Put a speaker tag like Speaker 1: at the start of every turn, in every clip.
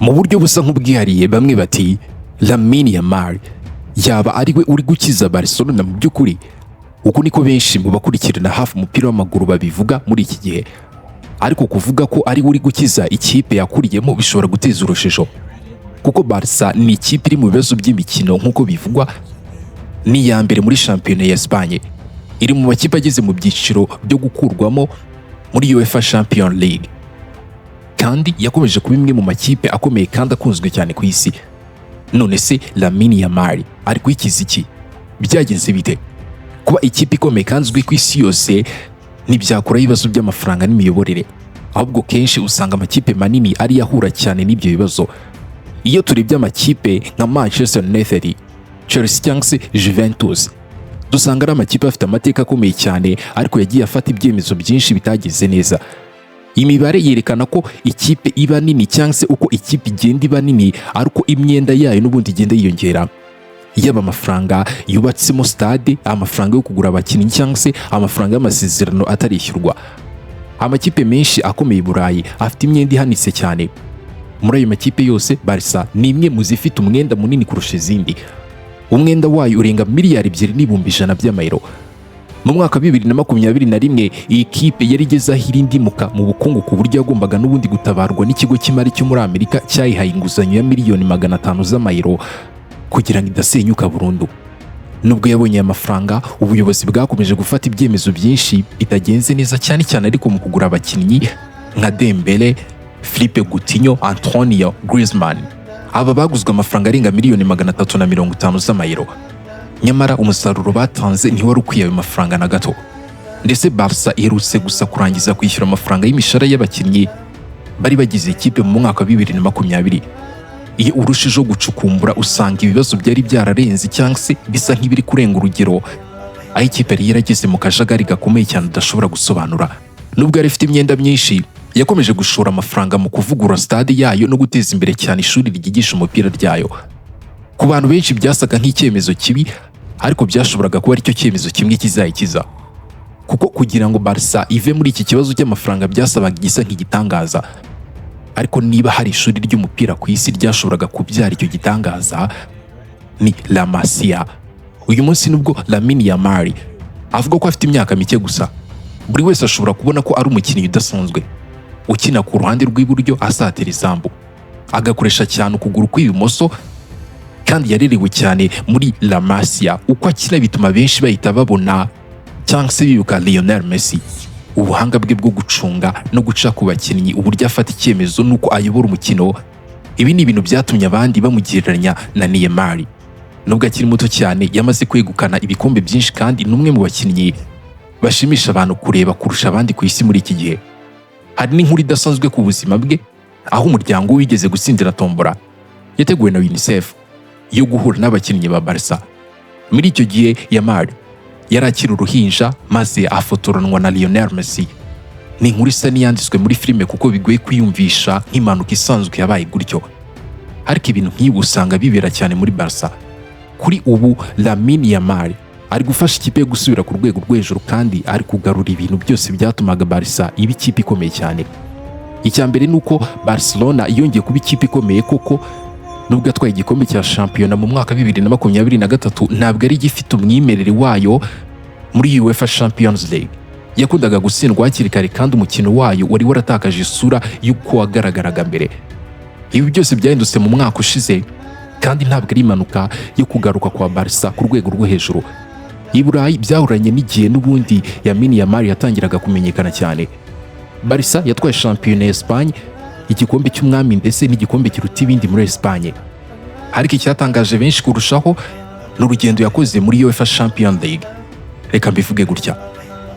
Speaker 1: Mu buryo busa nk'ubwihariye, bamwe bati Lamine Yamal yaba ari we uri gukiza Barcelona mu by'ukuri. Uku niko benshi mu bakurikirana hafi umupira w'amaguru babivuga muri iki gihe. Ariko kuvuga ko ari we uri gukiza ikipe yakuriyemo bishobora guteza urujijo, kuko Barca ni ikipe iri mu bibazo by'imikino nk'uko bivugwa, ni iya mbere muri shampiyona ya Espagne, iri mu makipe ageze mu byiciro byo gukurwamo muri UEFA Champions League, kandi yakomeje kuba imwe mu makipe akomeye kandi akunzwe cyane ku isi. None se Lamine Yamal ari kuyikiza iki? Byagenze bite? Kuba ikipe ikomeye kandi izwi ku isi yose ntibyakuraho ibibazo by'amafaranga n'imiyoborere, ahubwo kenshi usanga amakipe manini ariyo ahura cyane n'ibyo bibazo. Iyo turebye amakipe nka Manchester United, Chelsea cyangwa se Juventus, dusanga ari amakipe afite amateka akomeye cyane, ariko yagiye afata ibyemezo byinshi bitagenze neza. Imibare yerekana ko ikipe iba nini, cyangwa se uko ikipe igenda iba nini ari uko imyenda yayo n'ubundi igenda yiyongera, yaba amafaranga yubatsemo stade, amafaranga yo kugura abakinnyi cyangwa se amafaranga y'amasezerano atarishyurwa. Amakipe menshi akomeye i Burayi afite imyenda ihanitse cyane. Muri ayo makipe yose, Barca ni imwe mu zifite umwenda munini kurusha izindi. Umwenda wayo urenga miliyari 2.1 biliyoni by'amayero. Mu mwaka wa 2021, iyi kipe yari igeze aho irindimuka mu bukungu, ku buryo yagombaga n'ubundi gutabarwa n'ikigo cy'imari cyo muri Amerika cyayihaye inguzanyo ya miliyoni 500 z'amayero kugira ngo idasenyuka burundu. Nubwo yabonye aya mafaranga, ubuyobozi bwakomeje gufata ibyemezo byinshi bitagenze neza, cyane cyane ariko mu kugura abakinnyi nka Dembele, Philippe Coutinho, Antonio Griezmann. Aba baguzwe amafaranga arenga miliyoni 350 z'amayero, nyamara umusaruro batanze ntiwari ukwiye ayo mafaranga na gato. Ndetse Barca iherutse gusa kurangiza kwishyura amafaranga y'imishahara y'abakinnyi bari bagize ikipe mu mwaka wa 2020. Iyo urushijeho gucukumbura, usanga ibibazo byari byararenze cyangwa se bisa nk'ibiri kurenga urugero, aho ikipe yari yarageze mu kajagari gakomeye cyane udashobora gusobanura. Nubwo yari ifite imyenda myinshi, yakomeje gushora amafaranga mu kuvugurura stade yayo no guteza imbere cyane ishuri ryigisha umupira ryayo. Ku bantu benshi byasaga nk'icyemezo kibi, ariko byashoboraga kuba aricyo cyemezo kimwe kizayikiza, kuko kugira ngo Barca ive muri iki kibazo cy'amafaranga byasabaga igisa nk'igitangaza. Ariko niba hari ishuri ry'umupira ku isi ryashoboraga kubyara icyo gitangaza, ni La Masia. Uyu munsi, nubwo Lamine Yamal avuga ko afite imyaka mike gusa, buri wese ashobora kubona ko ari umukinnyi udasanzwe ukina ku ruhande rw'iburyo asatira izamu, agakoresha cyane ukuguru kw'ibumoso, kandi yarerewe cyane muri La Masia. Uko akina bituma benshi bahita babona cyangwa se bibuka Lionel Messi. Ubuhanga bwe bwo gucunga no guca ku bakinnyi, uburyo afata icyemezo n'uko ayobora umukino, ibi ni ibintu byatumye abandi bamugereranya na Neymar. Nubwo akiri muto cyane, yamaze kwegukana ibikombe byinshi kandi ni umwe mu bakinnyi bashimisha abantu kureba kurusha abandi ku isi muri iki gihe. Hari n'inkuru idasanzwe ku buzima bwe, aho umuryango we wigeze gutsindira tombora yateguwe na UNICEF yo guhura n'abakinnyi ba Barca. Muri icyo gihe Yamal yari akiri uruhinja, maze afotoranwa na Lionel Messi. Ni inkuru isa n'iyanditswe muri filime, kuko bigoye kwiyumvisha nk'impanuka isanzwe yabaye gutyo, ariko ibintu nk'ibi usanga bibera cyane muri Barca. Kuri ubu Lamine Yamal ari gufasha ikipe yo gusubira ku rwego rwo hejuru, kandi ari kugarura ibintu byose byatumaga Barca iba ikipe ikomeye cyane. Icya mbere ni uko Barcelona yongeye kuba ikipe ikomeye koko. Nubwo yatwaye igikombe cya shampiyona mu mwaka wa 2023, ntabwo ari igifite umwimerere wayo muri UEFA Champions League. Yakundaga gutsindwa hakiri kare, kandi umukino wayo wari waratakaje isura y'uko wagaragaraga mbere. Ibi byose byahindutse mu mwaka ushize, kandi ntabwo ari impanuka yo kugaruka kwa Barca ku rwego rwo hejuru i Burayi byahuranye n'igihe n'ubundi Lamine Yamal yatangiraga kumenyekana cyane. Barca yatwaye shampiyona ya Espagne, igikombe cy'umwami ndetse n'igikombe kiruta ibindi muri Espagne. Ariko icyatangaje benshi kurushaho ni urugendo yakoze muri UEFA Champions League. Reka mbivuge gutya: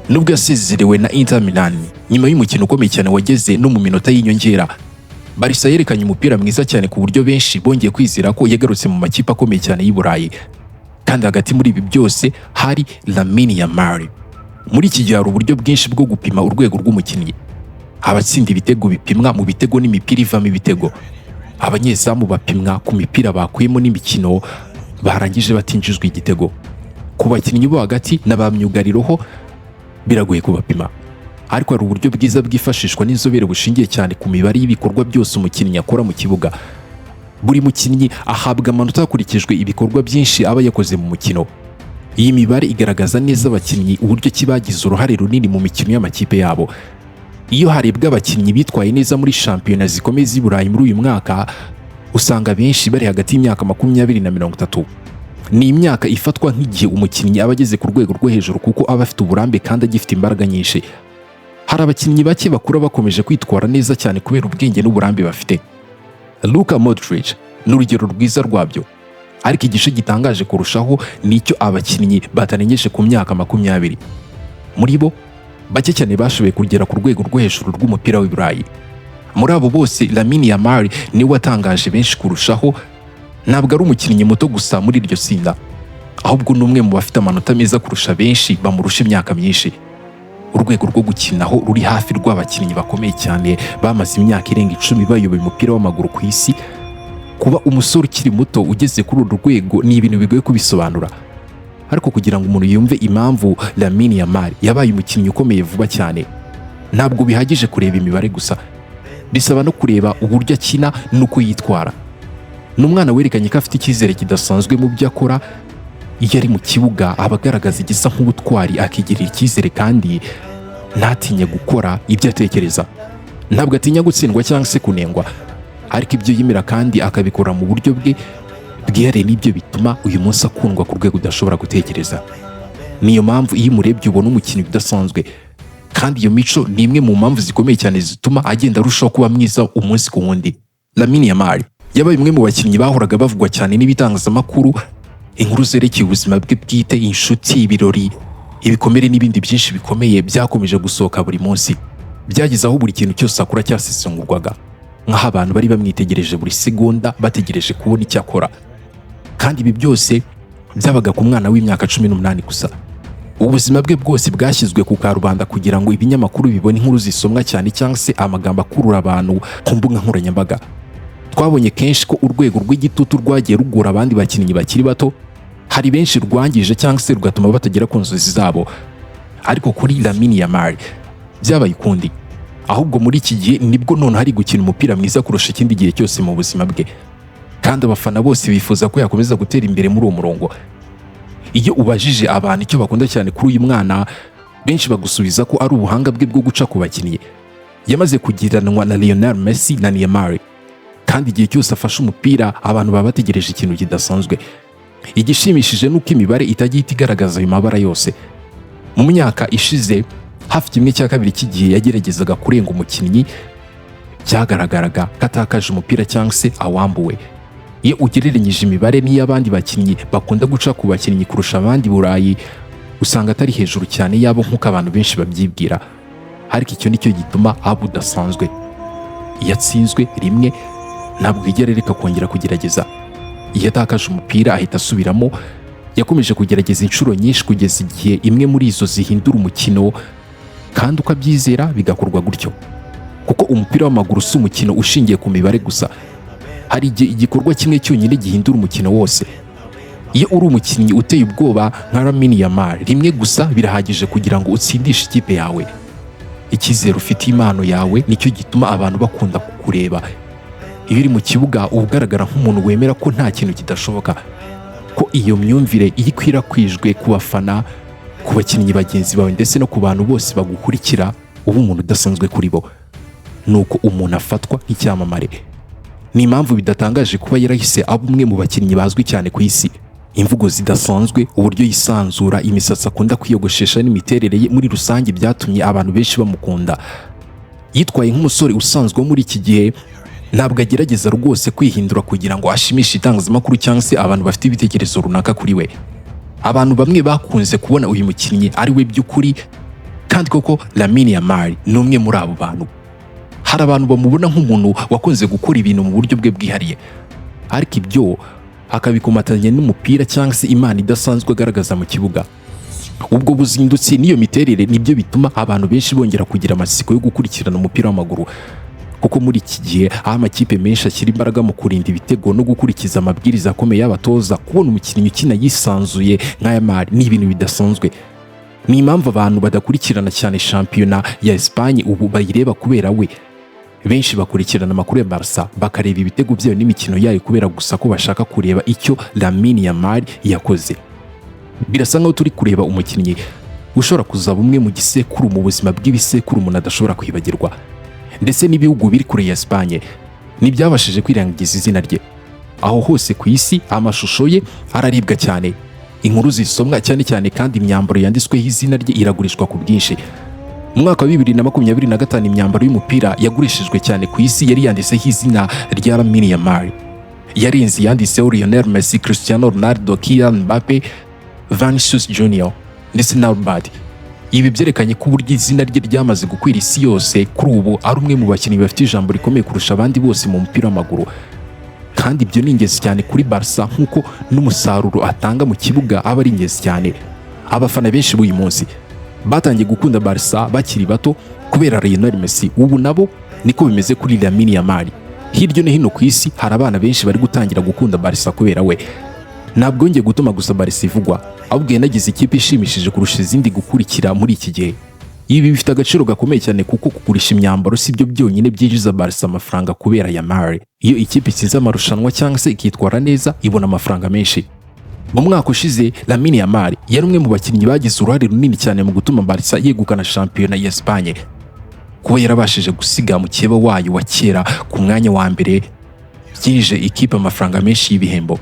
Speaker 1: nubwo yasezerewe na Inter Milan nyuma y'umukino ukomeye cyane wageze no mu minota y'inyongera, Barca yerekanye umupira mwiza cyane ku buryo benshi bongeye kwizera ko yagarutse mu makipe akomeye cyane y'i Burayi. Kandi hagati muri ibi byose hari Lamine Yamal. Muri iki gihe hari uburyo bwinshi bwo gupima urwego rw'umukinnyi. Abatsinda ibitego bipimwa mu bitego n'imipira ivamo ibitego, abanyezamu bapimwa ku mipira bakuyemo n'imikino barangije batinjizwa igitego. Ku bakinnyi bo hagati na ba myugariro ho biragoye kubapima. Ariko hari uburyo bwiza bwifashishwa n'inzobere bushingiye cyane ku mibare y'ibikorwa byose umukinnyi akora mu kibuga. Buri mukinnyi ahabwa amanota hakurikijwe ibikorwa byinshi aba yakoze mu mukino. Iyi mibare igaragaza neza abakinnyi uburyo ki bagize uruhare runini mu mikino y'amakipe yabo. Iyo harebwa abakinnyi bitwaye neza muri shampiyona zikomeye z'i Burayi muri uyu mwaka, usanga benshi bari hagati y'imyaka 20 na 30. Ni imyaka ifatwa nk'igihe umukinnyi aba ageze ku rwego rwo hejuru, kuko aba afite uburambe kandi agifite imbaraga nyinshi. Hari abakinnyi bake bakura bakomeje kwitwara neza cyane kubera ubwenge n'uburambe bafite. Luka Modric ni urugero rwiza rwabyo. Ariko igice gitangaje kurushaho ni icyo abakinnyi batarengeje ku myaka 20. Muri bo, bake cyane bashoboye kugera ku rwego rwo hejuru rw'umupira w'i Burayi. Muri abo bose, Lamine Yamal niwe watangaje benshi kurushaho. Ntabwo ari umukinnyi muto gusa muri iryo tsinda, ahubwo ni umwe mu bafite amanota meza kurusha benshi bamurusha imyaka myinshi. Urwego rwo gukinaho ruri hafi rw'abakinnyi bakomeye cyane bamaze imyaka irenga 10 bayoboye umupira w'amaguru ku isi. Kuba umusore ukiri muto ugeze kuri uru rwego ni ibintu bigoye kubisobanura. Ariko kugira ngo umuntu yumve impamvu Lamine Yamal yabaye umukinnyi ukomeye vuba cyane, ntabwo bihagije kureba imibare gusa, bisaba no kureba uburyo akina n'uko yitwara. Ni umwana werekanye ko afite icyizere kidasanzwe mu byo akora. Iyo ari mu kibuga, aba agaragaza igisa nk'ubutwari, akigirira icyizere kandi ntatinye gukora ibyo atekereza. Ntabwo atinya gutsindwa cyangwa se kunengwa, ariko ibyo yemera kandi akabikora mu buryo bwe bwihariye nibyo bituma uyu munsi akundwa ku rwego udashobora gutekereza. Niyo mpamvu iyo umurebye ubona umukinnyi udasanzwe, kandi iyo mico ni imwe mu mpamvu zikomeye cyane zituma agenda arushaho kuba mwiza umunsi ku wundi. Lamine Yamal yabaye umwe mu bakinnyi bahoraga bavugwa cyane n'ibitangazamakuru. Inkuru zerekeye ubuzima bwe bwite, inshuti, ibirori, ibikomere n'ibindi byinshi bikomeye byakomeje gusohoka buri munsi. Byageze aho buri kintu cyose akora cyasesengurwaga, nk'aho abantu bari bamwitegereje buri segonda, bategereje kubona icyo akora. Kandi ibi byose byabaga ku mwana w'imyaka 18 gusa. Ubuzima bwe bwose bwashyizwe ku karubanda kugira ngo ibinyamakuru bibone inkuru zisomwa cyane cyangwa se amagambo akurura abantu ku mbuga nkoranyambaga. Twabonye kenshi ko urwego rw'igitutu rwagiye rugora abandi bakinnyi bakiri bato. Hari benshi rwangije cyangwa se rugatuma batagera ku nzozi zabo. Ariko kuri Lamine Yamal byabaye ukundi. Ahubwo muri iki gihe nibwo none hari gukina umupira mwiza kurusha ikindi gihe cyose mu buzima bwe, kandi abafana bose bifuza ko yakomeza gutera imbere muri uwo murongo. Iyo ubajije abantu icyo bakunda cyane kuri uyu mwana, benshi bagusubiza ko ari ubuhanga bwe bwo guca ku bakinnyi. Yamaze kugiranwa na Lionel Messi na Neymar, kandi igihe cyose afashe umupira, abantu baba bategereje ikintu kidasanzwe. Igishimishije ni uko imibare itajya ihita igaragaza ayo mabara yose. Mu myaka ishize, hafi kimwe cya kabiri cy'igihe yageragezaga kurenga umukinnyi, byagaragaraga ko atakaje umupira cyangwa se awambuwe. Iyo ugereranyije imibare n'iy'abandi bakinnyi bakunda guca ku bakinnyi kurusha abandi Burayi, usanga atari hejuru cyane yabo nk'uko abantu benshi babyibwira. Ariko icyo nicyo gituma aba udasanzwe. Iyo atsinzwe rimwe, ntabwo yigera areka kongera kugerageza. Iyo atakaje umupira, ahita asubiramo. Yakomeje kugerageza inshuro nyinshi kugeza igihe imwe muri izo zihindura umukino, kandi uko abyizera bigakorwa gutyo. Kuko umupira w'amaguru si umukino ushingiye ku mibare gusa, hari igihe igikorwa kimwe cyonyine gihindura umukino wose. Iyo uri umukinnyi uteye ubwoba nka Lamine Yamal, rimwe gusa birahagije kugira ngo utsindishe ikipe yawe. Icyizere ufitiye impano yawe nicyo gituma abantu bakunda kukureba. Iyo uri mu kibuga, uba ugaragara nk'umuntu wemera ko nta kintu kidashoboka, ko iyo myumvire iyo ikwirakwijwe ku bafana, ku bakinnyi bagenzi bawe ndetse no ku bantu bose bagukurikira, uba umuntu udasanzwe kuri bo. Nuko umuntu afatwa nk'icyamamare. Ni impamvu bidatangaje kuba yarahise aba umwe mu bakinnyi bazwi cyane ku isi. Imvugo zidasanzwe, uburyo yisanzura, imisatsi akunda kwiyogoshesha n'imiterere ye muri rusange byatumye abantu benshi bamukunda. Yitwaye nk'umusore usanzwe wo muri iki gihe. Ntabwo agerageza rwose kwihindura kugira ngo ashimishe itangazamakuru cyangwa se abantu bafite ibitekerezo runaka kuri we. Abantu bamwe bakunze kubona uyu mukinnyi ari we by'ukuri, kandi koko Lamine Yamal ni umwe muri abo bantu. Hari abantu bamubona nk'umuntu wakunze gukora ibintu mu buryo bwe bwihariye, ariko ibyo akabikomatanya n'umupira cyangwa se impano idasanzwe agaragaza mu kibuga. Ubwo buzindutsi n'iyo miterere nibyo bituma abantu benshi bongera kugira amatsiko yo gukurikirana umupira w'amaguru, kuko muri iki gihe, aho amakipe menshi ashyira imbaraga mu kurinda ibitego no gukurikiza amabwiriza akomeye y'abatoza, kubona umukinnyi ukina yisanzuye nka Yamal ni ibintu bidasanzwe. Ni Ni impamvu abantu badakurikirana cyane shampiyona ya Espagne ubu bayireba kubera we. Benshi bakurikirana amakuru ya Barca, bakareba ibitego byayo n'imikino yayo kubera gusa ko bashaka kureba icyo Lamine Yamal yakoze. Birasa nkaho turi kureba umukinnyi ushobora kuzaba umwe mu gisekuru mu buzima bw'ibisekuru umuntu adashobora kwibagirwa. Ndetse n'ibihugu biri kure ya Espagne ntibyabashije kwirengagiza izina rye. Aho hose ku isi amashusho ye araribwa cyane, inkuru zisomwa cyane cyane, kandi imyambaro yanditsweho izina rye iragurishwa ku bwinshi. Mu mwaka wa 2025, imyambaro y'umupira yagurishijwe cyane ku isi yari yanditseho izina rya Lamine Yamal. Yarenze yanditseho Lionel Messi, Cristiano Ronaldo, Kylian Mbappe, Vinicius Junior ndetse na Albert. Ibi byerekanye ko uburyo izina rye ryamaze gukwira isi yose, kuri ubu ari umwe mu bakinnyi bafite ijambo rikomeye kurusha abandi bose mu mupira w'amaguru. Kandi ibyo ni ingenzi cyane kuri Barca, nk'uko n'umusaruro atanga mu kibuga aba ari ingenzi cyane. Abafana benshi b'uyu munsi batangiye gukunda Barca bakiri bato kubera Lionel Messi. Ubu nabo niko bimeze kuri Lamine Yamal. Hirya no hino ku isi hari abana benshi bari gutangira gukunda Barca kubera we. Ntabwo yongeye gutuma gusa Barca ivugwa, ahubwo yanagize ikipe ishimishije kurusha izindi gukurikira muri iki gihe. Ibi bifite agaciro gakomeye cyane, kuko kugurisha imyambaro si byo byonyine byinjiza Barca amafaranga kubera Yamal. Iyo ikipe itsinze amarushanwa cyangwa se ikitwara neza, ibona amafaranga menshi. Mu mwaka ushize, Lamine Yamal yari umwe mu bakinnyi bagize uruhare runini cyane mu gutuma Barca yegukana shampiyona ya Espagne. Kuba yarabashije gusiga mukeba wayo wa kera ku mwanya wa mbere byinjije ikipe amafaranga menshi y'ibihembo.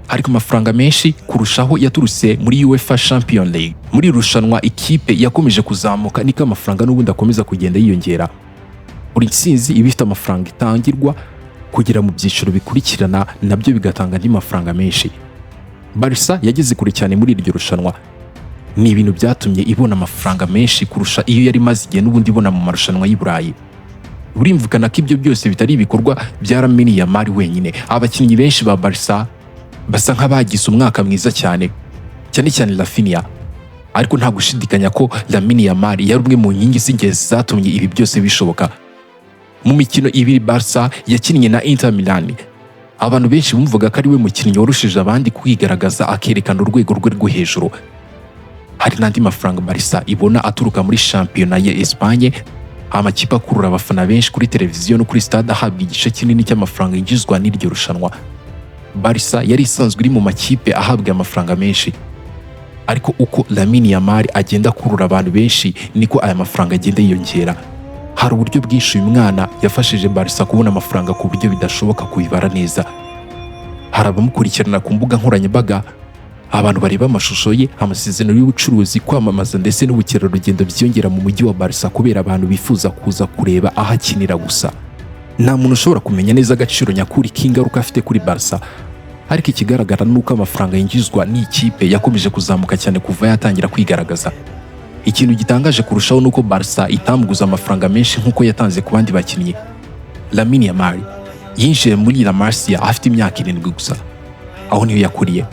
Speaker 1: Ariko amafaranga menshi kurushaho yaturutse muri UEFA Champion League. Muri iri rushanwa ikipe yakomeje kuzamuka, niko amafaranga n'ubundi akomeza kugenda yiyongera. Buri ntsinzi iba ifite amafaranga itangirwa, kugera mu byiciro bikurikirana nabyo bigatanga andi mafaranga menshi. Barca yageze kure cyane muri iryo rushanwa. Ni ibintu byatumye ibona amafaranga menshi kurusha iyo yari imaze igihe n'ubundi ibona mu marushanwa y'i Burayi. Burimvikana ko ibyo byose bitari ibikorwa bya Lamine Yamal wenyine. Abakinnyi benshi ba Barca basa nk'abagize umwaka mwiza cyane, cyane cyane Raphinha. Ariko nta gushidikanya ko Lamine Yamal yari umwe mu nkingi z'ingenzi zatumye ibi byose bishoboka. Mu mikino ibiri Barca yakinnye na Inter Milan, abantu benshi bumvaga ko ari we mukinnyi warushije abandi kwigaragaza, akerekana urwego rwe rwo hejuru. Hari n'andi mafaranga Barca ibona aturuka muri shampiyona ya Espagne. Amakipe akurura abafana benshi kuri televiziyo no kuri stade ahabwa igice kinini cy'amafaranga yinjizwa n'iryo rushanwa. Barca yari isanzwe iri mu makipe ahabwa amafaranga menshi, ariko uko Lamine Yamal agenda akurura abantu benshi, niko aya mafaranga agenda yiyongera. Hari uburyo bwinshi uyu mwana yafashije Barca kubona amafaranga ku buryo bidashoboka kubibara neza. Hari abamukurikirana ku mbuga nkoranyambaga, abantu bareba amashusho ye, amasezerano y'ubucuruzi, kwamamaza ndetse n'ubukerarugendo byiyongera mu mujyi wa Barca kubera abantu bifuza kuza kureba aho akinira gusa. Nta muntu ushobora kumenya neza agaciro nyakuri k'ingaruka afite kuri Barca, ariko ikigaragara ni uko amafaranga yinjizwa n'ikipe yakomeje kuzamuka cyane kuva yatangira kwigaragaza. Ikintu gitangaje kurushaho ni uko Barca itamuguza amafaranga menshi nk'uko yatanze ku bandi bakinnyi. Lamine Yamal yinjiye muri La Masia afite imyaka 7 gusa. Aho niyo yakuriye,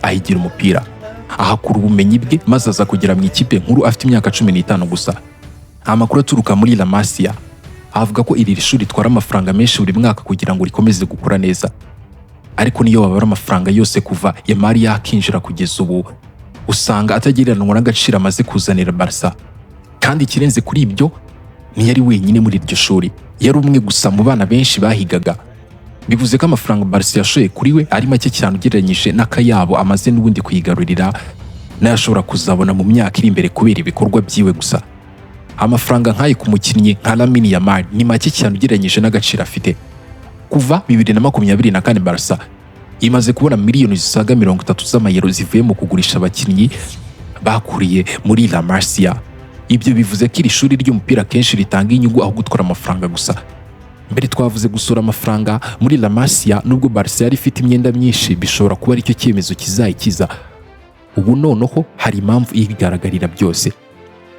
Speaker 1: ahigira umupira, ahakura ubumenyi bwe, maze aza kugera mu ikipe nkuru afite imyaka 15 gusa. Amakuru aturuka muri La Masia avuga ko iri shuri ritwara amafaranga menshi buri mwaka kugira ngo rikomeze gukura neza. Ariko niyo babara amafaranga yose kuva Yamal yakinjira kugeza ubu, usanga atagereranywa n'agaciro amaze kuzanira Barca. Kandi ikirenze kuri ibyo, ntiyari wenyine muri iryo shuri, yari umwe gusa mu bana benshi bahigaga. Bivuze ko amafaranga Barca yashoye kuri we ari make cyane ugereranyije n'akayabo amaze n'ubundi kuyigarurira n'ayo ashobora kuzabona mu myaka iri imbere kubera ibikorwa byiwe gusa. Amafaranga nk'ayo ku mukinnyi nka Lamine Yamal ni make cyane ugereranyije n'agaciro afite. Kuva 2024, Barca imaze kubona miliyoni zisaga 30 z'amayero zivuye mu kugurisha abakinnyi bakuriye muri La Masia. Ibyo bivuze ko iri shuri ry'umupira kenshi ritanga inyungu aho gutwara amafaranga gusa. Mbere twavuze gusura amafaranga muri La Masia. Nubwo Barca yari ifite imyenda myinshi, bishobora kuba aricyo cyemezo kizayikiza. Ubu noneho hari impamvu igaragarira byose.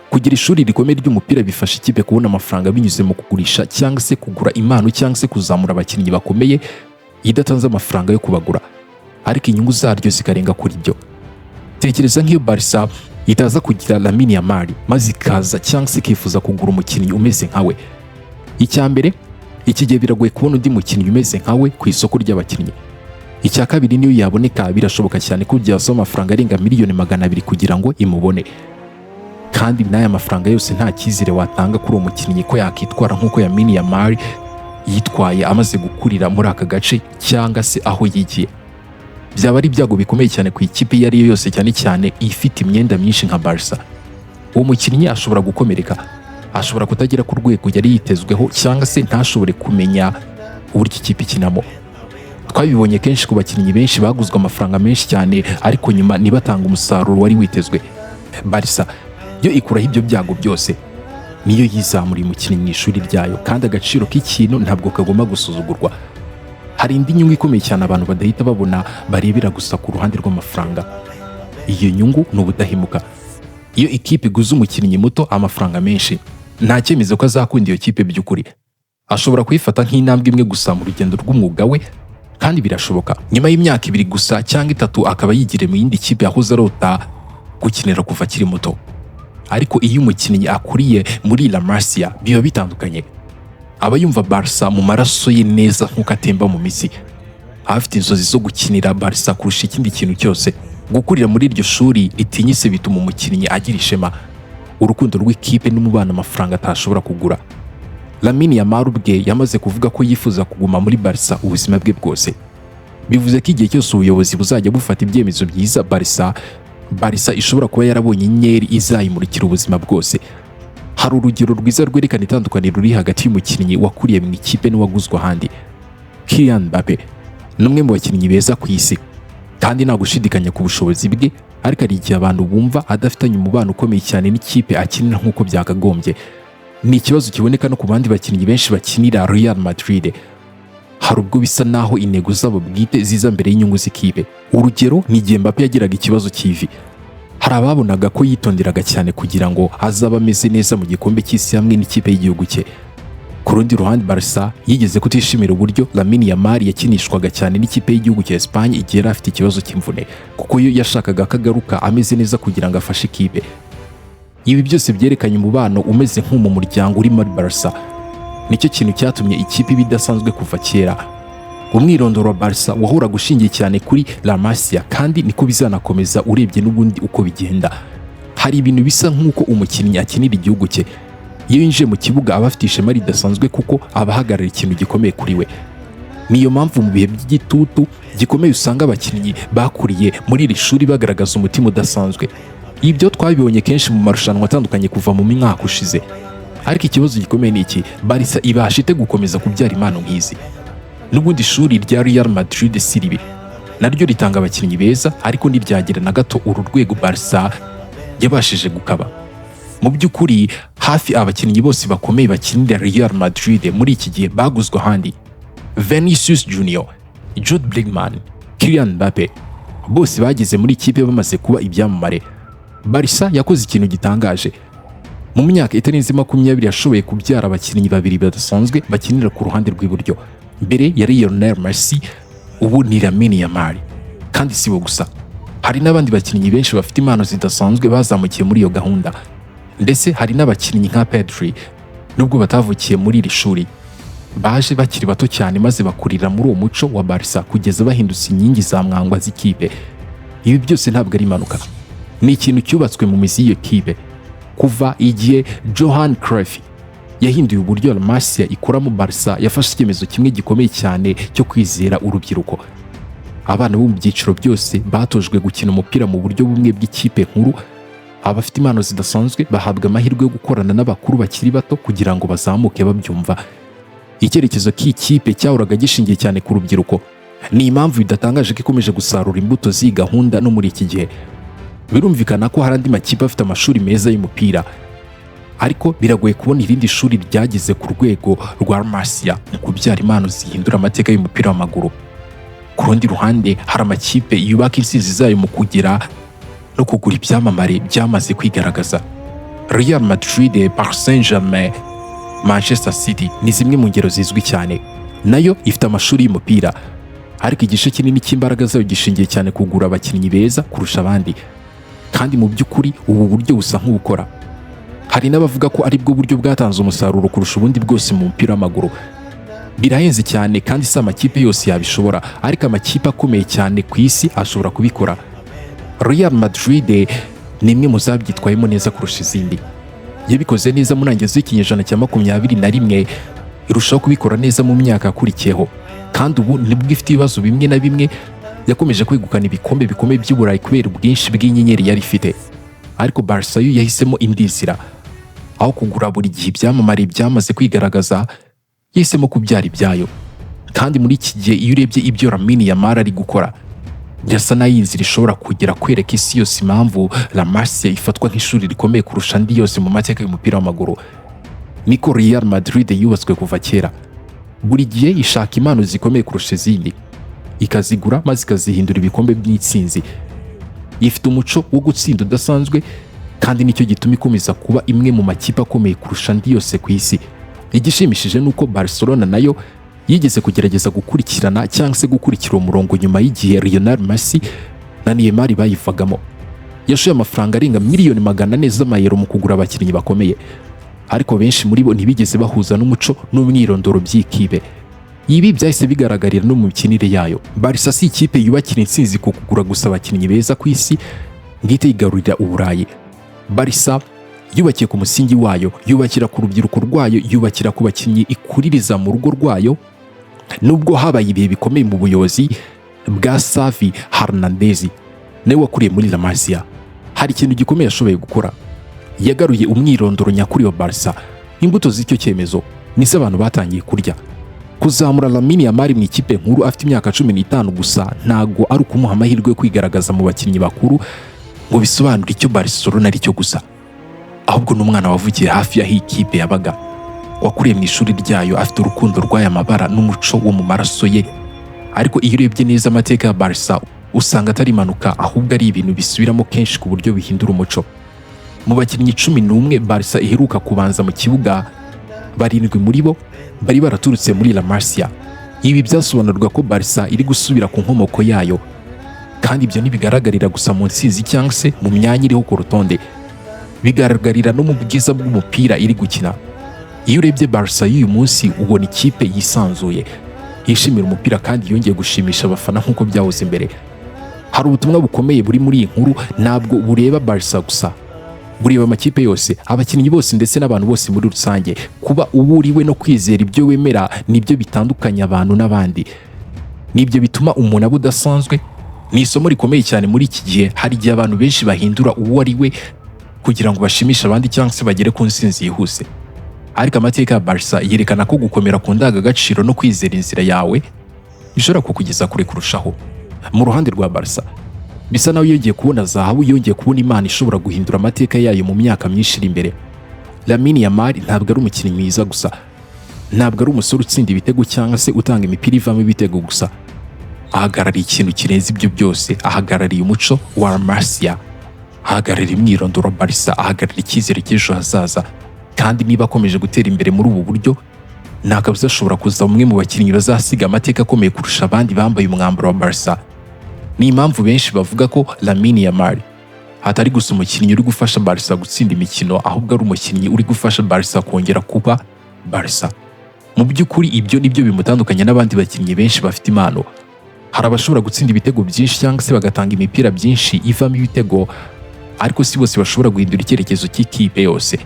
Speaker 1: Kugira ishuri rikomeye ry'umupira bifasha ikipe kubona amafaranga binyuze mu kugurisha cyangwa se kugura impano cyangwa se kuzamura abakinnyi bakomeye idatanze amafaranga yo kubagura, ariko inyungu zaryo zikarenga kuri ibyo. Tekereza nk'iyo Barca itaza kugira Lamine Yamal, maze ikaza cyangwa se ikifuza kugura umukinnyi umeze nkawe. Icya mbere, iki gihe biragoye kubona undi mukinnyi umeze nkawe ku isoko ry'abakinnyi. Icya kabiri, niyo yaboneka, birashoboka cyane ko byasaba amafaranga arenga miliyoni 200 kugira ngo imubone. Kandi n'aya mafaranga yose, nta cyizere watanga kuri uwo mukinnyi ko yakitwara nk'uko Lamine Yamal yitwaye amaze gukurira muri aka gace cyangwa se aho yigiye. Byaba ari ibyago bikomeye cyane ku ikipe iyo ari yo yose, cyane cyane ifite imyenda myinshi nka Barca. Uwo mukinnyi ashobora gukomereka, ashobora kutagera ku rwego yari yitezweho, cyangwa se ntashobore kumenya uburyo ikipe ikinamo. Twabibonye kenshi ku bakinnyi benshi baguzwe amafaranga menshi cyane, ariko nyuma ntibatange umusaruro wari witezwe. Barca yo ikuraho ibyo byago byose, niyo yizamuriye umukinnyi mu ishuri ryayo, kandi agaciro k'ikintu ntabwo kagomba gusuzugurwa. Hari indi nyungu ikomeye cyane abantu badahita babona, barebera gusa ku ruhande rw'amafaranga. Iyo nyungu ni ubudahemuka. Iyo ikipe iguze umukinnyi muto amafaranga menshi, nta cyemezo ko azakunda iyo kipe by'ukuri. Ashobora kuyifata nk'intambwe imwe gusa mu rugendo rw'umwuga we, kandi birashoboka nyuma y'imyaka 2 gusa cyangwa 3 akaba yigiriye mu yindi kipe yahoze arota gukinira kuva akiri muto. Ariko iyo umukinnyi akuriye muri La Masia, biba bitandukanye. Aba yumva Barca mu maraso ye neza nk'uko atemba mu mitsi. Aba afite inzozi zo gukinira Barca kurusha ikindi kintu cyose. Gukurira muri iryo shuri ritinyitse bituma umukinnyi agira ishema, urukundo rw'ikipe n'umubano amafaranga atashobora kugura. Lamine Yamal ubwe yamaze kuvuga ko yifuza kuguma muri Barca ubuzima bwe bwose. Bivuze ko igihe cyose ubuyobozi buzajya bufata ibyemezo byiza Barca ishobora kuba yarabonye inyeri izayimurikira ubuzima bwose. Hari urugero rwiza rwerekana itandukaniro riri hagati y'umukinnyi wakuriye mu ikipe n'uwaguzwe ahandi. Kylian Mbappe ni umwe mu bakinnyi beza ku isi, kandi nta gushidikanya ku bushobozi bwe, ariko hari igihe abantu bumva adafitanye umubano ukomeye cyane n'ikipe akinira nk'uko byakagombye. Ni ikibazo kiboneka no ku bandi bakinnyi benshi bakinira Real Madrid. Hari ubwo bisa naho intego zabo bwite ziza mbere y'inyungu z'ikipe. Urugero ni igihe Mbappe yagiraga ikibazo cy'ivi. Hari ababonaga ko yitonderaga cyane kugira ngo azabe ameze neza mu gikombe cy'isi hamwe n'ikipe y'igihugu cye. Ku rundi ruhande, Barca yigeze kutishimira uburyo Lamine Yamal yakinishwaga cyane n'ikipe y'igihugu cya Espagne igihe yari afite ikibazo cy'imvune, kuko yo yashakaga ko agaruka ameze neza kugira ngo afashe ikipe. Ibi byose byerekanye umubano umeze nko mu muryango uri muri Barca. Nicyo kintu cyatumye ikipe iba idasanzwe kuva kera. Umwirondoro wa Barca wahoraga ushingiye cyane kuri La Masia, kandi niko bizanakomeza urebye n'ubundi uko bigenda. Hari ibintu bisa nk'uko umukinnyi akinira igihugu cye. Iyo yinjiye mu kibuga, aba afite ishema ridasanzwe kuko aba ahagarara ikintu gikomeye kuri we. Niyo mpamvu mu bihe by'igitutu gikomeye usanga abakinnyi bakuriye muri iri shuri bagaragaza umutima udasanzwe. Ibyo twabibonye kenshi mu marushanwa atandukanye kuva mu mwaka ushize. Ariko ikibazo gikomeye ni iki: Barca ibasha ite gukomeza kubyara impano nk'izi? N'ubundi ishuri rya Real Madrid si ribi, naryo ritanga abakinnyi beza, ariko ntiryagera na gato uru rwego Barca yabashije gukaba. Mu by'ukuri, hafi abakinnyi bose bakomeye bakinira Real Madrid muri iki gihe baguzwe ahandi. Vinicius Junior, Jude Bellingham, Kylian Mbappe, bose bageze muri ikipe bamaze kuba ibyamamare. Barca yakoze ikintu gitangaje: mu myaka itarenze 20 yashoboye kubyara abakinnyi babiri badasanzwe bakinira ku ruhande rw'iburyo. Mbere yari Lionel Messi, ubu ni Lamine Yamal. Kandi si bo gusa, hari n'abandi bakinnyi benshi bafite impano zidasanzwe bazamukiye muri iyo gahunda. Ndetse hari n'abakinnyi nka Pedri, nubwo batavukiye muri iri shuri, baje bakiri bato cyane maze bakurira muri uwo muco wa Barca kugeza bahindutse inkingi za mwamba z'ikipe. Ibi byose ntabwo ari impanuka, ni ikintu cyubatswe mu mizi y'iyo kipe. Kuva igihe Johan Cruyff yahinduye uburyo La Masia ikoramo, Barca yafashe icyemezo kimwe gikomeye cyane cyo kwizera urubyiruko. Abana bo mu byiciro byose batojwe gukina umupira mu buryo bumwe bw'ikipe nkuru. Abafite impano zidasanzwe bahabwa amahirwe yo gukorana n'abakuru bakiri bato kugira ngo bazamuke babyumva. Icyerekezo cy'ikipe cyahoraga gishingiye cyane ku rubyiruko. Ni impamvu bidatangaje ko ikomeje gusarura imbuto z'iyi gahunda no muri iki gihe. Birumvikana ko hari andi makipe afite amashuri meza y'umupira, ariko biragoye kubona irindi shuri ryageze ku rwego rwa Masia mu kubyara impano zihindura amateka y'umupira w'amaguru. Ku rundi ruhande, hari amakipe yubaka intsinzi zayo mu kugera no kugura ibyamamare byamaze kwigaragaza. Real Madrid, Paris Saint-Germain, Manchester City ni zimwe mu ngero zizwi cyane. Nayo ifite amashuri y'umupira, ariko igice kinini cy'imbaraga zayo gishingiye cyane kugura abakinnyi beza kurusha abandi. Kandi mu by'ukuri ubu buryo busa nk'ubukora. Hari n'abavuga ko ari bwo buryo bwatanze umusaruro kurusha ubundi bwose mu mupira w'amaguru. Birahenze cyane kandi si amakipe yose yabishobora, ariko amakipe akomeye cyane ku isi ashobora kubikora. Real Madrid Ni imwe mu zabyitwayemo neza kurusha izindi. Yabikoze neza mu ntangiriro z'ikinyejana cya 21, irushaho kubikora neza mu myaka yakurikiyeho, kandi ubu nibwo ifite ibibazo bimwe na bimwe, yakomeje kwegukana ibikombe bikomeye by'Uburayi kubera ubwinshi bw'inyenyeri yari ifite. Ariko Barca yo yahisemo indi nzira. Aho kugura buri gihe ibyamamare byamaze kwigaragaza, yahisemo kubyara ibyayo. Kandi muri iki gihe, iyo urebye ibyo Lamine Yamal ari gukora, birasa n'aho iyi nzira ishobora kugera kwereka isi yose impamvu La Masia ifatwa nk'ishuri rikomeye kurusha andi yose mu mateka y'umupira w'amaguru. Niko Real Madrid yubatswe kuva kera. Buri gihe ishaka impano zikomeye kurusha izindi, ikazigura maze ikazihindura ibikombe by'intsinzi. Ifite umuco wo gutsinda udasanzwe, kandi nicyo gituma ikomeza kuba imwe mu makipe akomeye kurusha andi yose ku isi. Igishimishije ni uko Barcelona nayo yigeze kugerageza gukurikirana cyangwa se gukurikira uwo murongo nyuma y'igihe Lionel Messi na Neymar bayivagamo. Yashoye amafaranga arenga miliyoni 400 z'amayero mu kugura abakinnyi bakomeye, ariko benshi muri bo ntibigeze bahuza n'umuco n'umwirondoro by'ikipe. Ibi byahise bigaragarira no mu mikinire yayo. Barca si ikipe yubakira intsinzi ku kugura gusa abakinnyi beza ku isi ngo ihite yigarurira Uburayi. Barca yubakiye ku musingi wayo, yubakira ku rubyiruko rwayo, yubakira ku bakinnyi ikuririza mu rugo rwayo. Nubwo habaye ibihe bikomeye mu buyobozi bwa Xavi Hernandez, nawe wakuriye muri La Masia, hari ikintu gikomeye yashoboye gukora: yagaruye umwirondoro nyakuri wa Barca. Imbuto z'icyo cyemezo nizo abantu batangiye kurya. Kuzamura Lamine Yamal mu ikipe nkuru afite imyaka 15 gusa ntago ari ukumuha amahirwe yo kwigaragaza mu bakinnyi bakuru ngo bisobanure icyo Barcelona ari cyo gusa, ahubwo ni umwana wavukiye hafi y'aho ikipe yabaga, wakuriye mu ishuri ryayo, afite urukundo rw'aya mabara n'umuco wo mu maraso ye. Ariko iyo urebye neza amateka ya Barca, usanga atari impanuka, ahubwo ari ibintu bisubiramo kenshi ku buryo bihindura umuco. Mu bakinnyi 11 Barca iheruka kubanza mu kibuga, barindwi muri bo bari baraturutse muri La Masia. Ibi byasobanurwa ko Barca iri gusubira ku nkomoko yayo, kandi ibyo ntibigaragarira gusa mu ntsinzi cyangwa se mu myanya iriho ku rutonde, bigaragarira no mu bwiza bw'umupira iri gukina. Iyo urebye Barca y'uyu munsi, ubona ikipe yisanzuye, yishimira umupira kandi yongeye gushimisha abafana nk'uko byahoze imbere. Hari ubutumwa bukomeye buri muri iyi nkuru. Ntabwo bureba Barca gusa, bureba amakipe yose, abakinnyi bose ndetse n'abantu bose muri rusange. Kuba uburiwe no kwizera ibyo wemera nibyo bitandukanya abantu n'abandi, nibyo bituma umuntu aba udasanzwe. Ni isomo rikomeye cyane muri iki gihe. Hari igihe abantu benshi bahindura uwo ari we kugira ngo bashimishe abandi cyangwa se bagere ku ntsinzi yihuse, ariko amateka ya Barca yerekana ko gukomera ku ndangagaciro no kwizera inzira yawe bishobora kukugeza kure kurushaho. Mu ruhande rwa Barca, bisa naho yongeye kubona zahabu, yongeye kubona Imana ishobora guhindura amateka yayo mu myaka myinshi iri imbere. Lamine Yamal ntabwo ari umukinnyi mwiza gusa, ntabwo ari umusore utsinda ibitego cyangwa se utanga imipira ivamo ibitego gusa. Ahagarariye ikintu kirenze ibyo byose. Ahagarariye umuco wa La Masia, ahagarariye umwirondoro wa Barca, ahagarariye icyizere cy'ejo hazaza. Kandi niba akomeje gutera imbere muri ubu buryo, nta kabuza ashobora kuza umwe mu bakinnyi bazasiga amateka akomeye kurusha abandi bambaye umwambaro wa Barca. Ni impamvu benshi bavuga ko Lamine Yamal atari gusa umukinnyi uri gufasha Barca gutsinda imikino, ahubwo ari umukinnyi uri gufasha Barca kongera kuba Barca. Mu by'ukuri, ibyo nibyo bimutandukanya n'abandi bakinnyi benshi bafite impano. Hari abashobora gutsinda ibitego byinshi cyangwa se bagatanga imipira byinshi ivamo ibitego, ariko si bose bashobora guhindura icyerekezo cy'ikipe yose.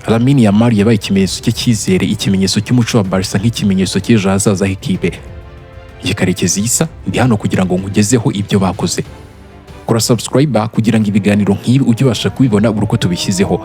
Speaker 1: Lamine Yamal yabaye ikimenyetso cy'icyizere, ikimenyetso cy'umuco wa Barca, nk'ikimenyetso cy'ejo hazaza h'ikipe. Njye Karekezi Isa, ndi hano kugira ngo nkugezeho ibyo bakoze. Kora subscribe kugira ngo ibiganiro nk'ibi ujye ubasha kubibona buri uko tubishyizeho.